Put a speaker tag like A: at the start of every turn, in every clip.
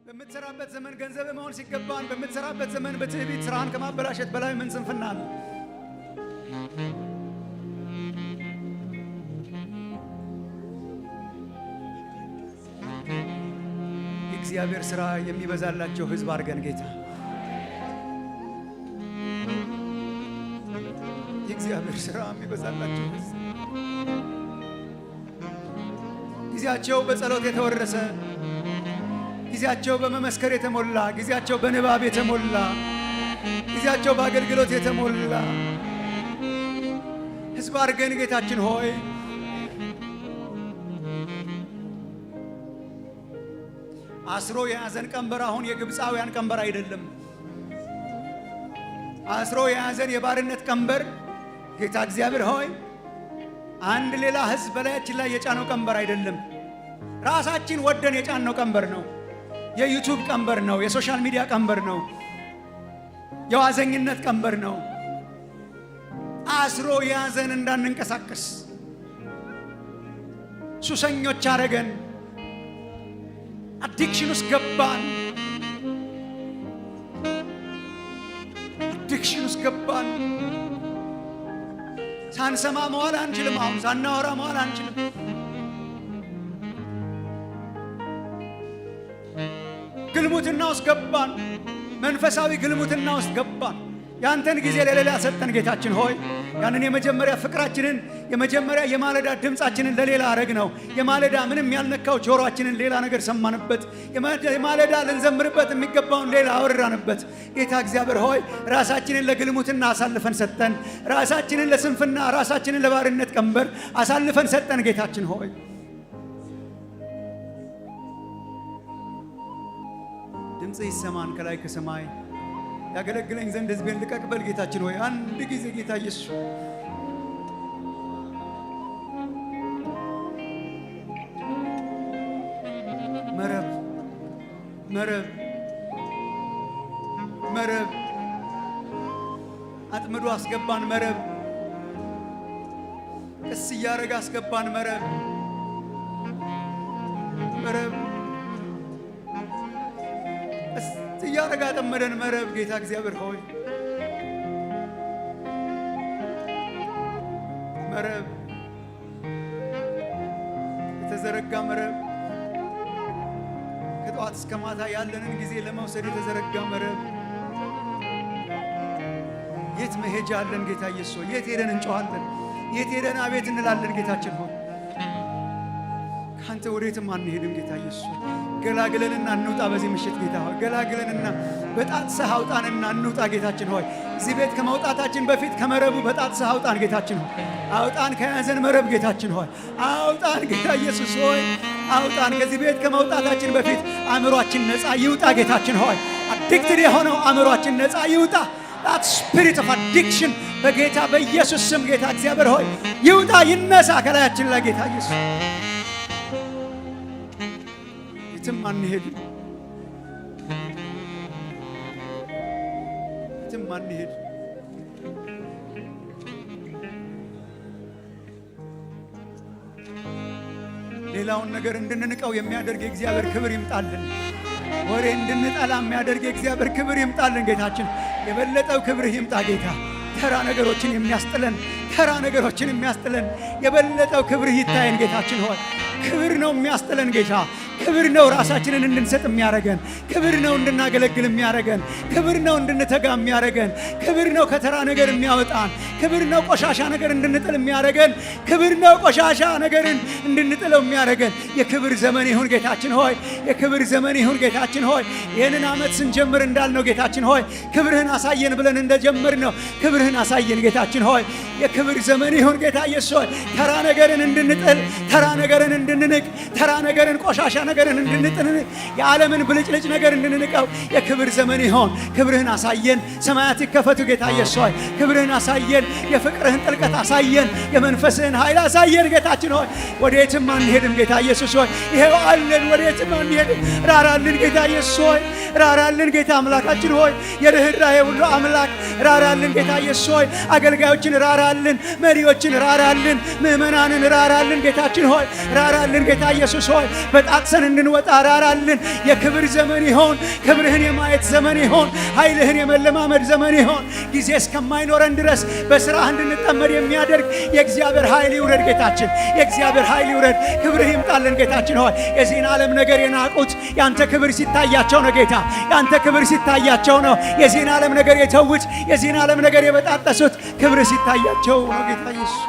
A: በምትሰራበት ዘመን ገንዘብ መሆን ሲገባን በምትሰራበት ዘመን በትዕቢት ስራን ከማበላሸት በላይ ምን ስንፍና ነው? የእግዚአብሔር ስራ የሚበዛላቸው ህዝብ አድርገን ጌታ። የእግዚአብሔር ስራ የሚበዛላቸው ህዝብ፣ ጊዜያቸው በጸሎት የተወረሰ፣ ጊዜያቸው በመመስከር የተሞላ፣ ጊዜያቸው በንባብ የተሞላ፣ ጊዜያቸው በአገልግሎት የተሞላ ህዝብ አድርገን ጌታችን ሆይ። አስሮ የያዘን ቀንበር አሁን የግብፃውያን ቀንበር አይደለም። አስሮ የያዘን የባርነት ቀንበር ጌታ እግዚአብሔር ሆይ አንድ ሌላ ህዝብ በላያችን ላይ የጫነው ቀንበር አይደለም። ራሳችን ወደን የጫንነው ቀንበር ነው። የ YouTube ቀንበር ነው። የ social media ቀንበር ነው። የዋዘኝነት ቀንበር ነው። አስሮ የያዘን እንዳንንቀሳቀስ ሱሰኞች አረገን። Addiction ውስጥ ገባን። Addiction ውስጥ ገባን። ሳንሰማ መዋል አንችልም። አሁን ሳናወራ መዋል አንችልም። ግልሙትና ውስጥ ገባን። መንፈሳዊ ግልሙትና ውስጥ ገባን። ያንተን ጊዜ ለሌላ ሰጠን። ጌታችን ሆይ፣ ያንን የመጀመሪያ ፍቅራችንን፣ የመጀመሪያ የማለዳ ድምፃችንን ለሌላ አረግነው። የማለዳ ምንም ያልነካው ጆሮአችንን ሌላ ነገር ሰማንበት። የማለዳ ልንዘምርበት የሚገባውን ሌላ አወራንበት። ጌታ እግዚአብሔር ሆይ፣ ራሳችንን ለግልሙትና አሳልፈን ሰጠን። ራሳችንን ለስንፍና፣ ራሳችንን ለባርነት ቀንበር አሳልፈን ሰጠን። ጌታችን ሆይ፣ ድምፅ ይሰማን ከላይ ከሰማይ፣ ያገለግለኝ ዘንድ ሕዝቤን ልቀቅ በል። ጌታችን ሆይ፣ አንድ ጊዜ ጌታ ኢየሱስ፣ መረብ፣ መረብ፣ መረብ አጥምዶ አስገባን። መረብ ቀስ እያደረገ አስገባን። መረብ፣ መረብ ቀስ እያደረገ አጠመደን። መረብ ጌታ እግዚአብሔር ሆይ፣ መረብ፣ የተዘረጋ መረብ፣ ከጠዋት እስከ ማታ ያለንን ጊዜ ለመውሰድ የተዘረጋ መረብ። የት መሄጃ አለን? ጌታ ኢየሱስ ሆይ፣ የት ሄደን እንጮኻለን? የት ሄደን አቤት እንላለን? ጌታችን ሆይ፣ ከአንተ ወዴትም አንሄድም። ጌታ ኢየሱስ ሆይ፣ ገላግለንና እንውጣ። በዚህ ምሽት ጌታ ሆይ፣ ገላግለንና በጣጥሰህ አውጣንና እንውጣ። ጌታችን ሆይ፣ እዚህ ቤት ከመውጣታችን በፊት ከመረቡ በጣጥሰህ አውጣን። ጌታችን ሆይ፣ አውጣን፣ ከያዘን መረብ። ጌታችን ሆይ፣ አውጣን። ጌታ ኢየሱስ ሆይ፣ አውጣን። ከዚህ ቤት ከመውጣታችን በፊት አእምሯችን ነፃ ይውጣ። ጌታችን ሆይ፣ addicted የሆነው አእምሯችን ነፃ ይውጣ። That spirit of addiction በጌታ በኢየሱስ ስም ጌታ እግዚአብሔር ሆይ ይውጣ፣ ይነሳ ከላያችን ላይ። ጌታ ኢየሱስ፣ የትም አንሄድም፣ የትም አንሄድ። ሌላውን ነገር እንድንንቀው የሚያደርግ የእግዚአብሔር ክብር ይምጣልን። ወሬ እንድንጠላ የሚያደርግ የእግዚአብሔር ክብር ይምጣልን። ጌታችን፣ የበለጠው ክብርህ ይምጣ ጌታ። ተራ ነገሮችን የሚያስጥለን፣ ተራ ነገሮችን የሚያስጥለን የበለጠው ክብርህ ይታየን ጌታችን ሆይ። ክብር ነው የሚያስጥለን ጌታ። ክብር ነው ራሳችንን እንድንሰጥ የሚያደርገን። ክብር ነው እንድናገለግል የሚያደርገን። ክብር ነው እንድንተጋ የሚያደርገን። ክብር ነው ከተራ ነገር የሚያወጣን። ክብር ነው ቆሻሻ ነገር እንድንጥል የሚያደርገን። ክብር ነው ቆሻሻ ነገርን እንድንጥለው የሚያደርገን። የክብር ዘመን ይሁን ጌታችን ሆይ። የክብር ዘመን ይሁን ጌታችን ሆይ። ይህንን ዓመት ስንጀምር እንዳልነው ጌታችን ሆይ፣ ክብርህን አሳየን ብለን እንደጀመርነው ክብርህን አሳየን ጌታችን ሆይ። የክብር ዘመን ይሁን ጌታ ኢየሱስ ሆይ። ተራ ነገርን እንድንጥል፣ ተራ ነገርን እንድንንቅ፣ ተራ ነገርን፣ ቆሻሻ ነገርን እንድንጥል፣ የዓለምን ብልጭልጭ ነገር እንድንንቀው የክብር ዘመን ይሆን። ክብርህን አሳየን። ሰማያት ይከፈቱ ጌታ ኢየሱስ ሆይ። ክብርህን አሳየን። የፍቅርህን ጥልቀት አሳየን። የመንፈስህን ኃይል አሳየን ጌታችን ሆይ። ወዴትም አንሄድም ጌታ ኢየሱስ ሆይ። ይሄው አለን። ወዴትም አንሄድም። ራራልን ጌታ ኢየሱስ ሆይ። ራራልን ጌታ አምላካችን ሆይ። የርኅራኄ ሁሉ አምላክ፣ ራራልን ጌታ ኢየሱስ ሆይ። አገልጋዮችን ራራልን፣ መሪዎችን ራራልን፣ ምእመናንን ራራልን ጌታችን ሆይ ራራልን ጌታ ኢየሱስ ሆይ። በጣጥሰን እንድንወጣ ራራልን። የክብር ዘመን ይሆን፣ ክብርህን የማየት ዘመን ይሆን፣ ኃይልህን የመለማመድ ዘመን ይሆን። ጊዜ እስከማይኖረን ድረስ በስራህ እንድንጠመድ የሚያደርግ የእግዚአብሔር ኃይል ይውረድ ጌታችን፣ የእግዚአብሔር ኃይል ይውረድ። ክብርህ ይምጣልን ጌታችን ሆይ። የዚህን ዓለም ነገር የናቁት ያንተ ክብር ሲታያቸው ነው ጌታ፣ ያንተ ክብር ሲታያቸው ነው። የዚህን ዓለም ነገር የተዉት፣ የዚህን ዓለም ነገር የበጣጠሱት ክብርህ ሲታያቸው ነው ጌታ ኢየሱስ።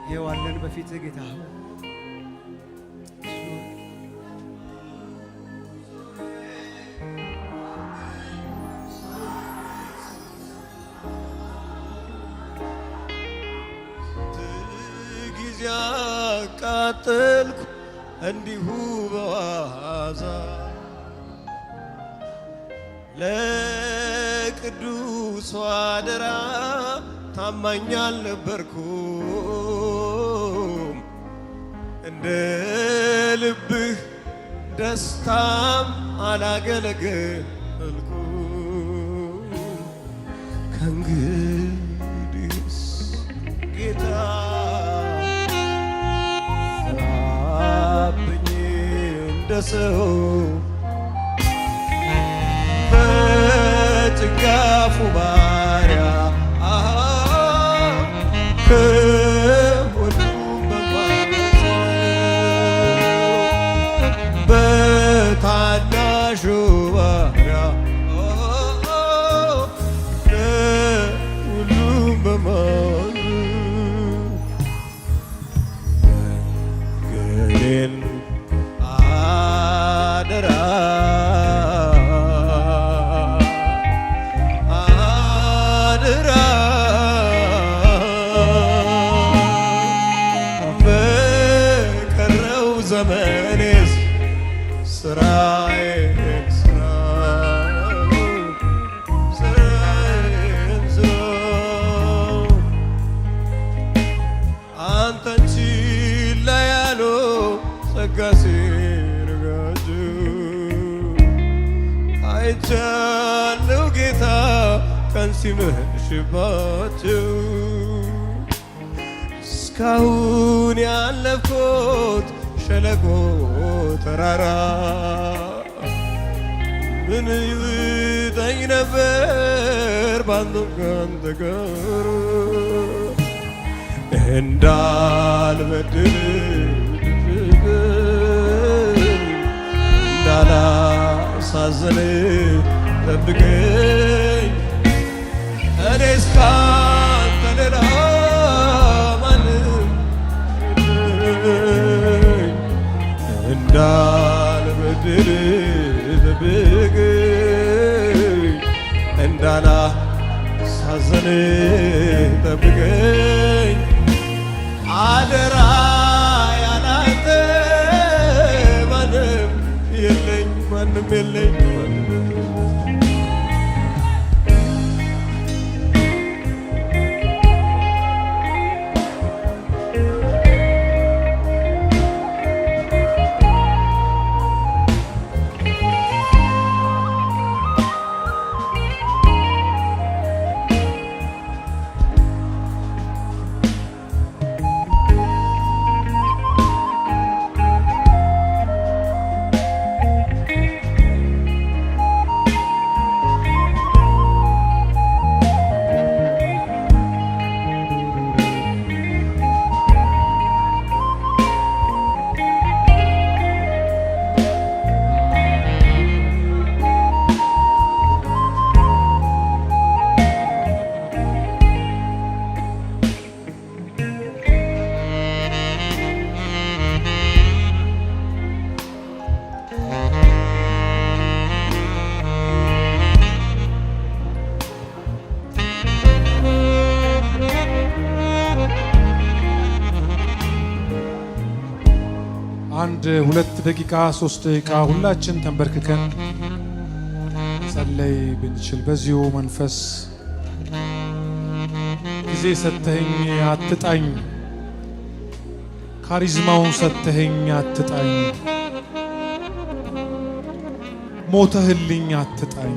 A: ይኸው አለን በፊትህ ጌታ ሆይ።
B: ጊዜ አቃጠልኩ እንዲሁ በዋዛ፣ ለቅዱሱ አደራ ታማኝ አልነበርኩም። እንደ ልብህ ደስታም አላገለገልኩም። ከእንግዲህስ ጌታ ስራብኝ እንደ ሰው፣ በጭንጋፉ ባሪያ ከሁሉም በማንሰው፣ በታናሹ ባሪያ ከሁሉም በማንሰው መንገዴን አደራ አደራ በቀረው ዘመኔስ ስራዬን ስራ፣ ስራዬን ስራ። አንተን ችላ ያሉ ጸጋ ሲርጋጁ አይቻለሁ ጌታ ቀን ሲመሽባቸው። እስካሁን ያለፍኩት ሸለቆ ተራራ ምን ይውጠኝ ነበር ባንተም ካንተ ጋር። እንዳልበድል እንዳላሳዝን ጠብቀኝ፣ እኔ እስካንተ ሌላ ማንም የለኝ። እንዳልበድል ጠብቀኝ፣ እንዳላሳዝን ጠብቀኝ፣ አደራ ያላንተ ማንም የለኝ፣ ማንም የለኝ፣ ማንም የለኝ።
C: አንድ 2 ደቂቃ 3 ደቂቃ ሁላችን ተንበርክከን ጸለይ ብንችል፣ በዚሁ መንፈስ ጊዜ ሰተኸኝ አትጣኝ፣ ካሪዝማውን ሰተኸኝ አትጣኝ፣ ሞተህልኝ አትጣኝ።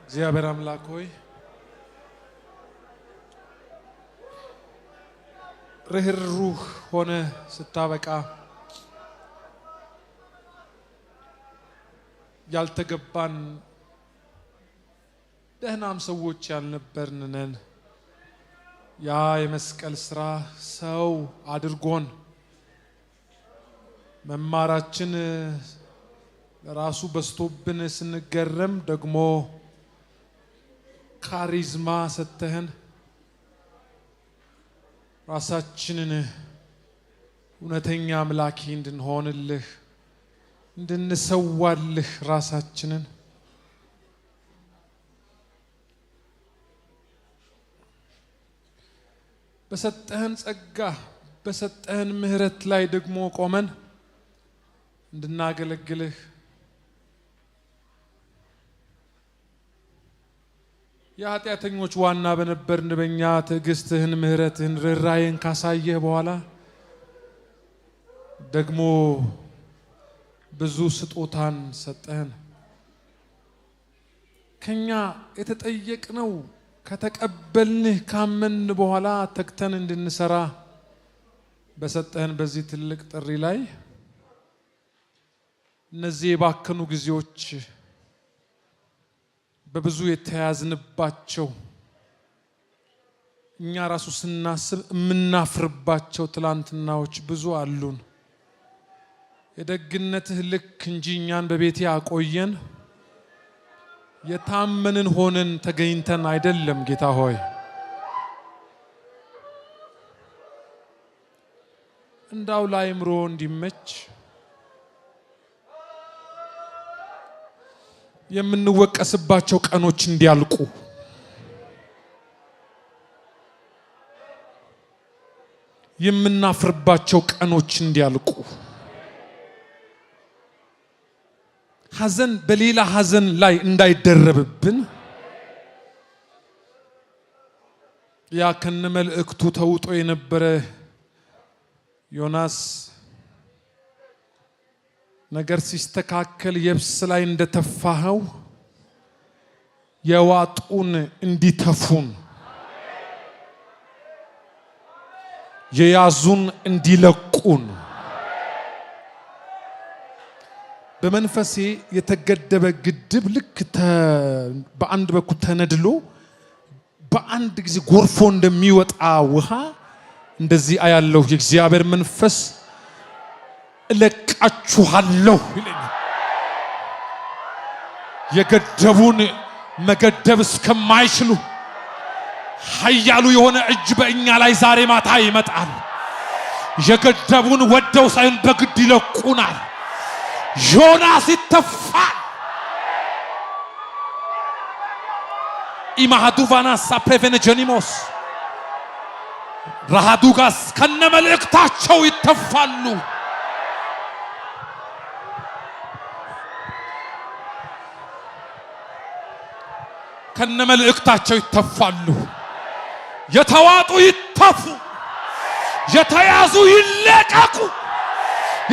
C: እግዚአብሔር አምላክ ሆይ፣ ርኅሩህ ሆነ ስታበቃ ያልተገባን ደህናም ሰዎች ያልነበርን ነን። ያ የመስቀል ስራ ሰው አድርጎን መማራችን ለራሱ በዝቶብን ስንገረም፣ ደግሞ ካሪዝማ ሰጥተህን ራሳችንን እውነተኛ አምላኪ እንድንሆንልህ፣ እንድንሰዋልህ ራሳችንን፣ በሰጠህን ጸጋ፣ በሰጠህን ምሕረት ላይ ደግሞ ቆመን እንድናገለግልህ፣ የኃጢአተኞች ዋና በነበርን በኛ ትዕግስትህን፣ ምሕረትህን፣ ርኅራኄን ካሳየህ በኋላ ደግሞ ብዙ ስጦታን ሰጠህን። ከኛ የተጠየቅነው ከተቀበልንህ፣ ካመን በኋላ ተግተን እንድንሰራ በሰጠህን በዚህ ትልቅ ጥሪ ላይ እነዚህ የባከኑ ጊዜዎች፣ በብዙ የተያዝንባቸው፣ እኛ ራሱ ስናስብ የምናፍርባቸው ትላንትናዎች ብዙ አሉን። የደግነትህ ልክ እንጂ እኛን በቤት ያቆየን የታመንን ሆነን ተገኝተን አይደለም። ጌታ ሆይ፣ እንዳው ለአእምሮ እንዲመች የምንወቀስባቸው ቀኖች እንዲያልቁ፣ የምናፍርባቸው ቀኖች እንዲያልቁ፣ ሐዘን በሌላ ሐዘን ላይ እንዳይደረብብን፣ ያ ከነ መልእክቱ ተውጦ የነበረ ዮናስ ነገር ሲስተካከል የብስ ላይ እንደተፋኸው የዋጡን እንዲተፉን፣ የያዙን እንዲለቁን፣ በመንፈሴ የተገደበ ግድብ ልክ በአንድ በኩል ተነድሎ በአንድ ጊዜ ጎርፎ እንደሚወጣ ውሃ እንደዚህ አያለሁ። የእግዚአብሔር መንፈስ እለቃችኋለሁ ይለኛል። የገደቡን መገደብ እስከማይችሉ ኃያሉ የሆነ እጅ በእኛ ላይ ዛሬ ማታ ይመጣል። የገደቡን ወደው ሳይሆን በግድ ይለቁናል። ዮናስ ይተፋል። ኢማሃዱቫናሳ ፕሬቬነጀኒሞስ ረሃዱጋስ ከነ መልእክታቸው ይተፋሉ። ከነ መልእክታቸው ይተፋሉ። የተዋጡ ይተፉ፣ የተያዙ ይለቀቁ፣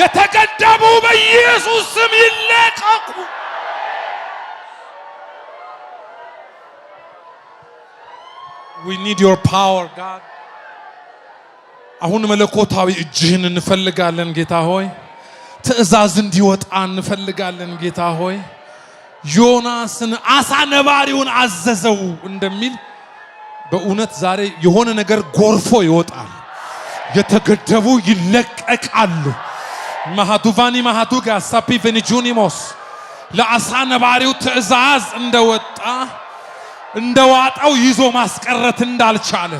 C: የተገደቡ በኢየሱስ ስም ይለቀቁ። We need your power, God. አሁን መለኮታዊ እጅህን እንፈልጋለን ጌታ ሆይ። ትእዛዝ እንዲወጣ እንፈልጋለን ጌታ ሆይ። ዮናስን አሳ ነባሪውን አዘዘው እንደሚል በእውነት ዛሬ የሆነ ነገር ጎርፎ ይወጣል። የተገደቡ ይለቀቃሉ። ማሃዱቫኒ ማሃዱጋ ሳፒ ቬኒጁኒሞስ ለአሳ ነባሪው ትእዛዝ እንደወጣ እንደዋጣው ይዞ ማስቀረት እንዳልቻለ፣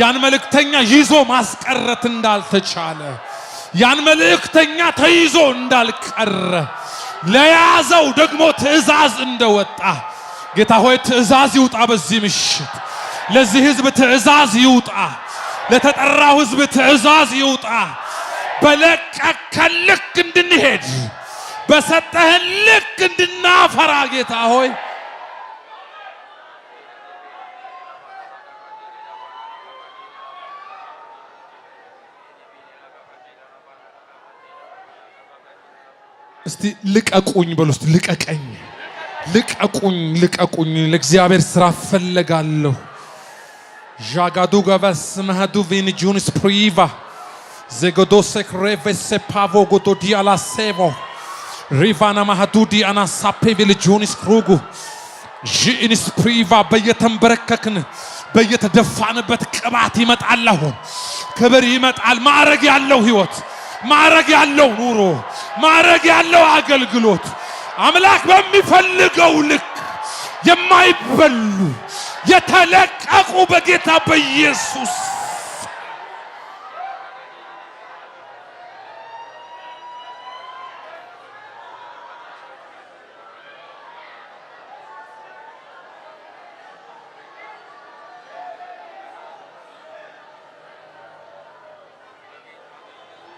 C: ያን መልእክተኛ ይዞ ማስቀረት እንዳልተቻለ፣ ያን መልእክተኛ ተይዞ እንዳልቀረ ለያዘው ደግሞ ትእዛዝ እንደወጣ፣ ጌታ ሆይ ትእዛዝ ይውጣ። በዚህ ምሽት ለዚህ ህዝብ ትእዛዝ ይውጣ። ለተጠራው ህዝብ ትእዛዝ ይውጣ። በለቀከን ልክ እንድንሄድ፣ በሰጠህን ልክ እንድናፈራ ጌታ ሆይ። እስቲ ልቀቁኝ በሉ። እስቲ ልቀቀኝ፣ ልቀቁኝ፣ ልቀቁኝ። ለእግዚአብሔር ስራ እፈለጋለሁ። ዣጋዱጋቫስ መሃዱቪን ጁንስ ፕሪቫ ዘጎዶሴክ ሬቬሴ ፓቮ ጎዶዲያላሴቮ ሪቫና ማሃዱዲ አናሳፔቪል ጁንስ ክሩጉ ዢኢንስ ፕሪቫ። በየተንበረከክን በየተደፋንበት ቅባት ይመጣል። አሁን ክብር ይመጣል። ማዕረግ ያለው ህይወት፣ ማዕረግ ያለው ኑሮ፣ ማዕረግ ያለው አገልግሎት፣ አምላክ በሚፈልገው ልክ የማይበሉ የተለቀቁ በጌታ በኢየሱስ።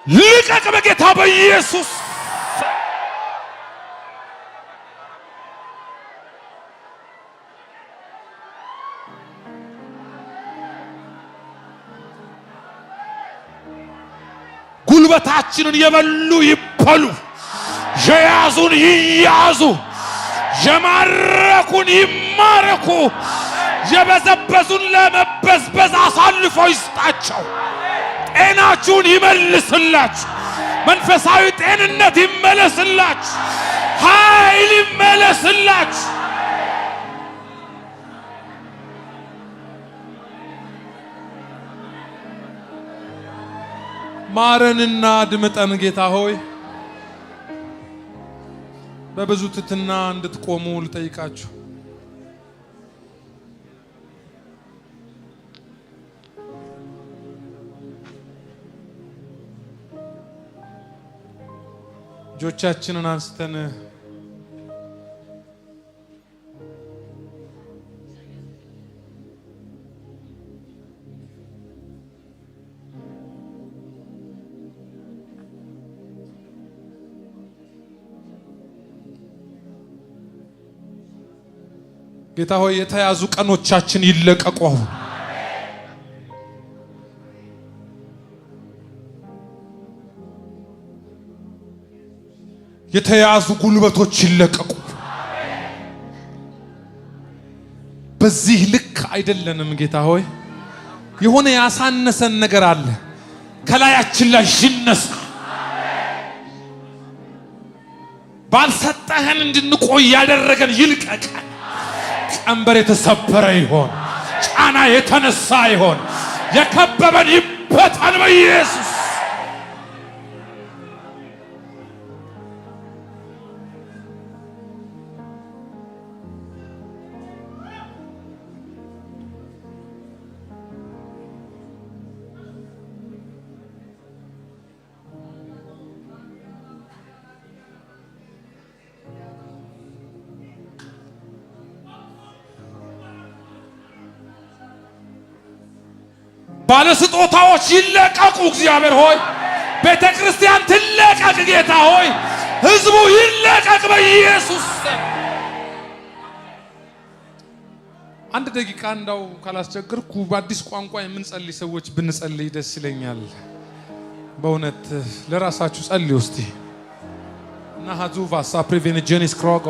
C: ልቀቅ በጌታ በኢየሱስ። ጉልበታችንን የበሉ ይበሉ፣ የያዙን ይያዙ፣ የማረኩን ይማረኩ፣ የበዘበዙን ለመበዝበዝ አሳልፎ ይስጣቸው። ጤናችሁን ይመልስላችሁ። መንፈሳዊ ጤንነት ይመለስላችሁ። ኃይል ይመለስላችሁ። ማረንና አድምጠን ጌታ ሆይ። በብዙ ትትና እንድትቆሙ ልጠይቃችሁ። እጆቻችንን አንስተን ጌታ ሆይ የተያዙ ቀኖቻችን ይለቀቁ። አሁን የተያዙ ጉልበቶች ይለቀቁ። በዚህ ልክ አይደለንም ጌታ ሆይ፣ የሆነ ያሳነሰን ነገር አለ። ከላያችን ላይ ይነሳ። ባልሰጠህን እንድንቆይ ያደረገን ይልቀቀን። ቀንበር የተሰበረ ይሆን፣ ጫና የተነሳ ይሆን፣ የከበበን ይበተን በኢየሱስ። ባለስጦታዎች ይለቀቁ። እግዚአብሔር ሆይ ቤተ ክርስቲያን ትለቀቅ። ጌታ ሆይ ሕዝቡ ይለቀቅ በኢየሱስ ስም። አንድ ደቂቃ እንዳው ካላስቸግርኩ በአዲስ ቋንቋ የምንጸልይ ሰዎች ብንጸልይ ደስ ይለኛል። በእውነት ለራሳችሁ ጸልዩ እስቲ። ናሃዙቫ ሳፕሪቬንጀኒስ ክሮጎ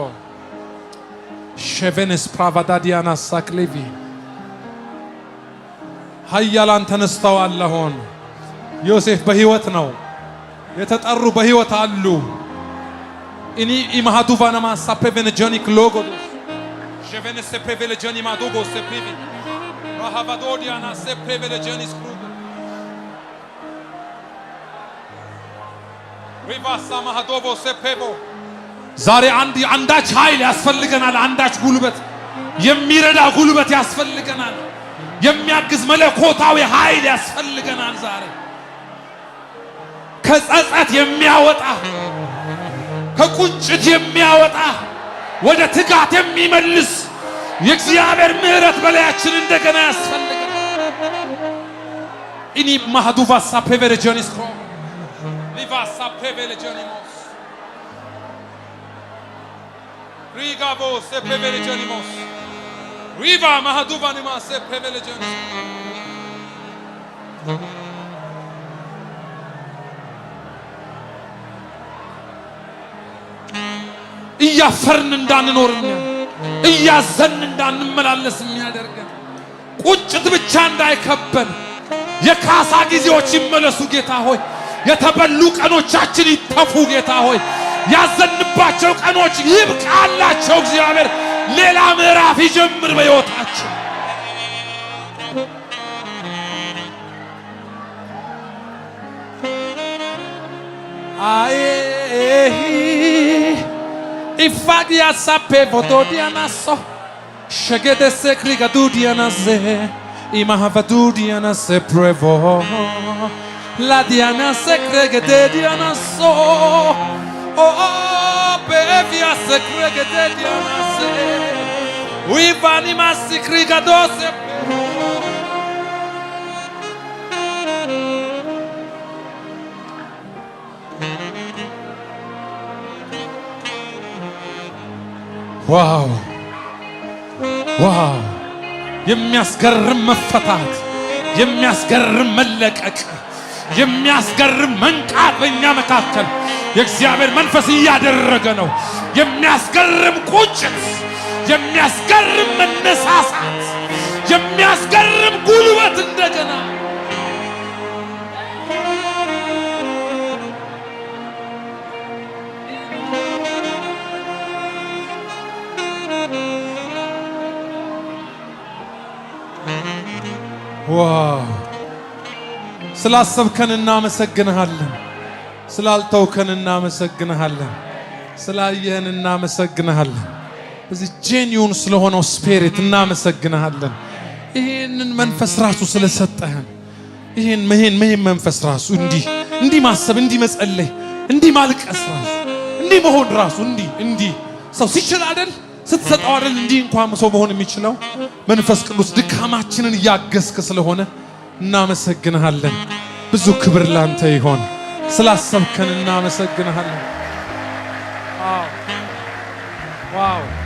C: ሼቬንስ ፕራቫዳዲያና ሳክሌቪ ኃያላን ተነስተዋል። አሁን ዮሴፍ በሕይወት ነው። የተጠሩ በሕይወት አሉ። ኢኒ ኢማሃዱቫናማ ሳፕሬቬንጀኒክ ሎጎ ሼቬንስ ፕሬቬለጀኒ ማዶጎ ሴፕሪቪ ራሃቫዶዲያና ሴፕሬቬለጀኒስ ክሩጎ ሪቫሳ ማሃዶቦ ሴፔቦ። ዛሬ አንዳች ኃይል ያስፈልገናል። አንዳች ጉልበት፣ የሚረዳ ጉልበት ያስፈልገናል። የሚያግዝ መለኮታዊ ኃይል ያስፈልገናል። ዛሬ ከጸጸት የሚያወጣ፣ ከቁጭት የሚያወጣ፣ ወደ ትጋት የሚመልስ የእግዚአብሔር ምሕረት በላያችን እንደገና ያስፈልገናል። ኢኒ ማህዱቫሳ ፕሬቬለጆኒስ ክሮ ሊቫሳ ፕሬቬለጆኒሞስ ሪጋቦ ሴፕሬቬለጆኒሞስ ሪቫ ማህዱቫኒማ ሴፕሬቬለጆኒስ። እያፈርን እንዳንኖር፣ እያዘን እንዳንመላለስ የሚያደርገን ቁጭት ብቻ እንዳይከበን የካሳ ጊዜዎች ይመለሱ ጌታ ሆይ። የተበሉ ቀኖቻችን ይተፉ ጌታ ሆይ። ያዘንባቸው ቀኖች ይብቃላቸው። እግዚአብሔር ሌላ ምዕራፍ ይጀምር በሕይወታችን። አይ ኢፋዲያ ሳፔ ቮዶዲያናሶ ሸገደሴ ክሪጋዱዲያናዜ ኢማሃቫዱዲያናሴ ፕሬቮ ላዲያናሴ ክሬገዴዲያናሶ ኦ ቤቪያሴ ክሬገዴዲያናሴ ዊቫኒማሲ ክሪጋዶሴ። Wow, wow! የሚያስገርም መፈታት፣ የሚያስገርም መለቀቅ፣ የሚያስገርም መንቃት በእኛ መካከል የእግዚአብሔር መንፈስ እያደረገ ነው። የሚያስገርም ቁጭት፣ የሚያስገርም መነሳሳት፣ የሚያስገርም ጉልበት እንደገና። Wow! ስላሰብከን እናመሰግንሃለን። ስላልተውከን እናመሰግንሃለን። ስላየህን እናመሰግንሃለን። በዚህ genuine ስለሆነው spirit እናመሰግንሃለን። ይህንን መንፈስ ራሱ ስለሰጠህን፣ ይህን መንፈስ ራሱ እንዲህ እንዲህ ማሰብ፣ እንዲህ መጸለይ፣ እንዲህ ማልቀስ፣ ራሱ እንዲህ መሆን፣ ራሱ እንዲህ እንዲህ ሰው ሲችል አይደል፣ ስትሰጠው አይደል እንዲህ እንኳን ሰው መሆን የሚችለው። መንፈስ ቅዱስ ድካማችንን እያገዝክ ስለሆነ እናመሰግንሃለን። ብዙ ክብር ላንተ ይሆን። ስላሰብከን እናመሰግንሃለን። Wow!